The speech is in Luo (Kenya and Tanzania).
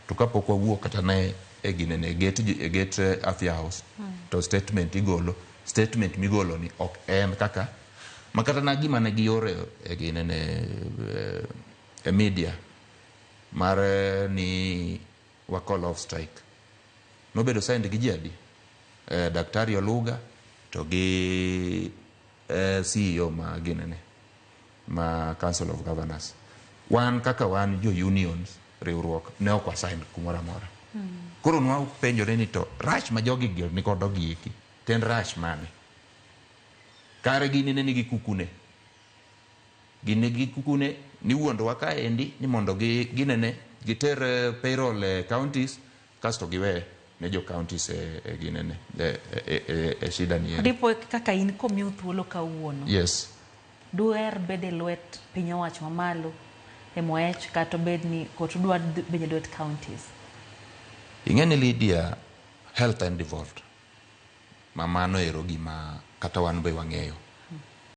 To kapok wawuok kata ne e ginene e gate, e gate Afya House to statement igolo, statement migolo ni ok en kaka ma kata na gima ne gioro e ginene e media mar ni wa call off strike nobedo signed gi ji adi? Daktari Oluga to gi CEO ma ginene ma Council of Governors. Wan kaka wan jo unions, riwruok ne ok wasign kumoro amora. Koro nwapenjore ni to rach ma jogi gi nigodo gieki to en rach mane? Kare gini ne nigi kukune. Gini nigi kukune niwuondowa kaendi ni mondo gi ginene giter payroll e counties kasto giwe ne jo counties e ginene e shida ni. Dipo kaka in komiu thuolo kawuono. Yes. Duher bedo e lwet piny owacho mamalo MOH kata obed ni kot udwa bedo e lwet counties? Ing'e ni Lydia, health en devolved. Ma mano ero gima kata wan be wang'eyo.